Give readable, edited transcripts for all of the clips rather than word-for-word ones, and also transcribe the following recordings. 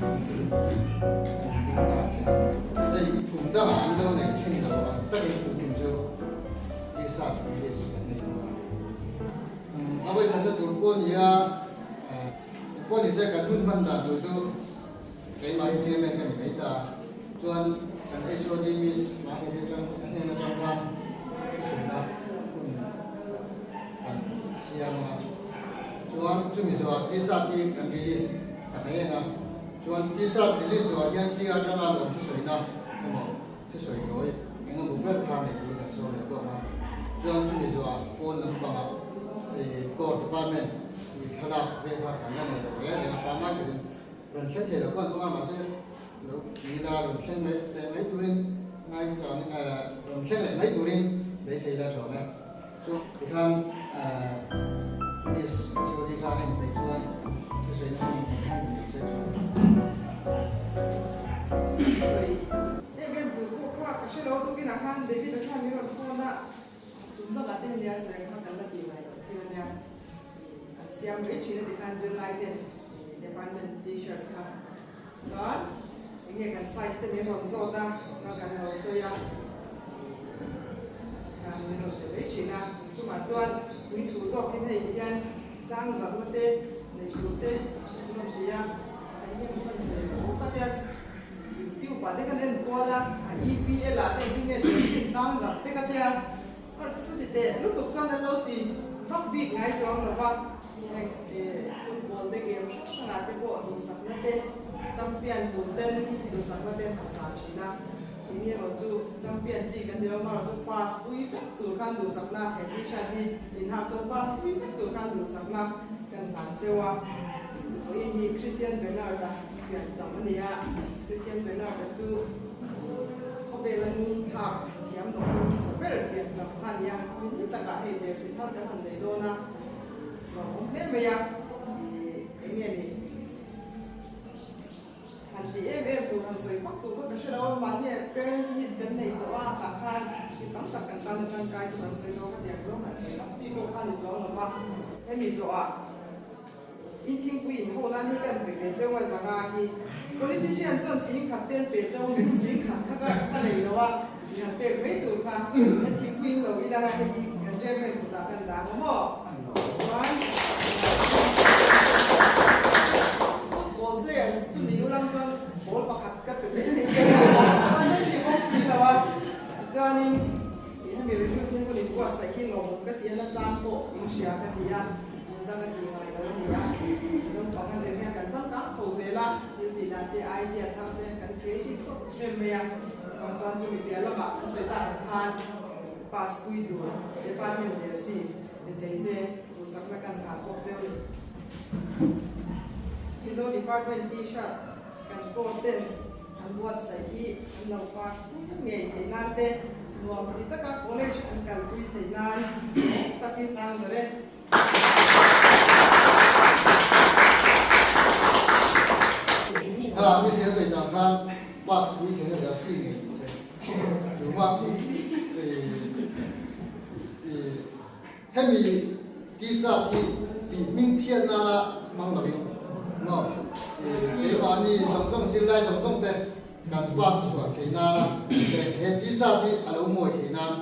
Kan ding nghal thei ang. Hei kum dangah an lo nei thin lo ang takin tun tum chu T-shirt release kan nei dawn a. A vawikhatna tur pawh a ni a, pawh ni se kan hun hman dan tur chu keimah hi chairman ka ni mai ta. Chuan kan HOD Miss Mahni atang a hnen atang khan thusawina hun kan siam a. Chuan chumi zawhah T-shirt hi kan release ta mai ang a. Chuan T-shirt release zawhah hian CR atanga lawm thusawiina emaw thusawi dawi eng emaw ber kha nei turin kan sawm leh bawk a. Chuan chumi zawhah pawn lampangah core department i thlalak vel kha kan la nei lo reng reng a, pangngai takin rawn thleng thei lo khan awm a, mahse lo ti la rawn thleng leh leh mai turin ngai chang rawn thleng leh mai turin beisei la tha awm e. Chu tikhan Miss Jyoti kha a inpeih chuan thusawiina hmun hmun nei se tha awm e. Sawi em em tur pawh kha ka hre lo tukinah khan David-a khan min rawn phone a, tum dangah te ania sawi ang kha kan la tih ngai loh thil ania. An siam mai thin a ti khan zirlai ten department t-shirt kha chuan eng nge kan size te min rawn zawt a chuan kan lo sawi a khan min rawn pe mai thin a chungah chuan pui thu zawkin hei ti hian tlang zatna te nei tur te an rawn ti a eng nge maw kan sawi fo ka tia youtube ah te kan en kual a a EPL ah te engtin nge jersey tlang zat te ka tia. Kawr chu chuti teh lutuk chuan an lo ti vak bik ngai chuang lo va, heng football te game hrang hrangah te pawh duhsakna te champion tur ten duhsakna ten han hlan thin a, keini erawh chu champion chi kan ni lo, amaherawh chu pass pui vek tur khan duhsakna he t-shirt hi inhak chuan pass pui vek tur khan duhsakna kan hlan cheu a, vawiin hi Christian Bernard-a piancham a ni a, Christian Bernard-a chu khawvela nung thlak thiam doctor hmasa ber pian chak kha a nia, min ni takah hei jersey thar kan han nei dawn a, lawmawm hle mai a, ih eng nge ni han ti em em tur han sawi vak tur pawh ka hre lo a, mahni parents meet kan nei tawh a tah khan thil tam tak kan tan atangkai chu kan sawi dawn khatiang zawng han sawi vak chi pawh kha ni chuang lo va, hemi zawhah. I thingpui in ho nan hi kan pe ve cheu a zanga hi politician chuan singkhat te an pe cheu a mi singkhat kha ka ka nei lo a i han pek mai tur kha he thingpui in lo i dang a hei hi kan chairman kutah kan dang a maw chuan football players chu ni ulang chuan ball pakhat ka pe mai thei che a chuan hei ni bawk si lo a tichuanin hemi reviews na hun inbuatsaih hi lawmawm ka ti a na chang pawh in hria ka ti a. Hmun dang a tih ngai lo a ni a, naupang a zir hian kan changkang chho zel a, thil tih dan te, idea thar te kan creative sawt em mai a, chuvang chuan chumi piah lamah kan sawi tak ang khan pass pui tur department jersey ni thei se duhsakna kan hlan bawk cheu ni. Mizo department t-shirt kan court ten an buatsaih hi an lo pass pui ngei theih nan te, nuam ti taka college an kalpui theih nan takin tang zar e. Kha mi sia sawi dan khan pass pui thei na der si ngei ni se tuma hemi t-shirt hi tih hming chhiat nana hmang lovin maw keimahni zawng zawng zirlai zawng zawng te kan pass chhuah theih nana leh he t-shirt hi a lo mawi theih nan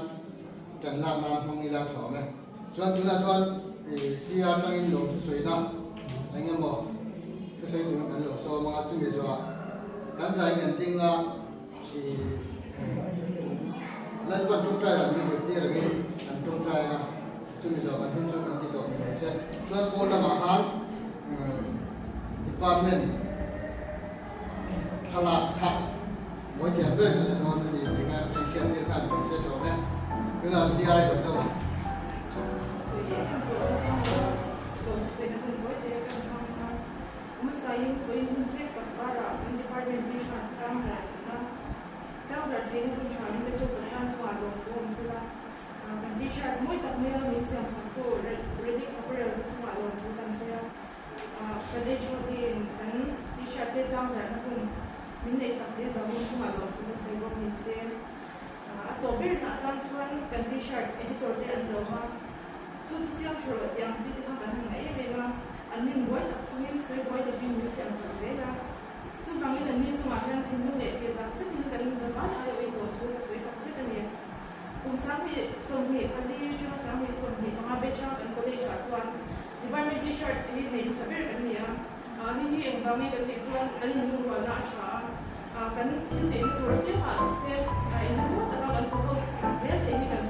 tan lak nan hmang ila tha awm e. Chuan tunah chuan CR tangin lo thusawina eng emaw thusawi turin kan lo sawm a, chumi zawhah kan zai kan ding a, Lalpan tawngtai ah min zirtir angin kan tawngtai a, chumi zawhah kan hun chu kan ti tawh ni mai se. Chuan pawn lamah khan department thlalak kha mawi thiam ber kan la dawn a ni tih kha rin hriat tir kha ni mai se tha awm e. Tunah CR i lo sawm ang. Ka day job hi kan t-shirt te tlangzarhna hun min neihsak te vangin chungah lawmthu kan sawi bawk ni se. A tawp ber na atan chuan kan t-shirt editor te an zo a, chu chu siam tha rawh tih ang chi te kha kan han ngaih em em a, an nin buai tak chungin sawi buai lovin min siamsak zel a. Chuvang. Chuvangin anni chungah hian thinlung leh tihzak zetin kan zavai aiawh in lawmthu ka sawi tak zet a ni. Kum 24 atanga 2025 batch-a kan college-ah chuan department t-shirt hi nei hmasa ber kan ni a. Hei hi engvangin kan tih chuan kan inlungrualna a tha a, kan thil tihna tur apiangah te inlungrual taka kan thawk ho zel theih hi kan.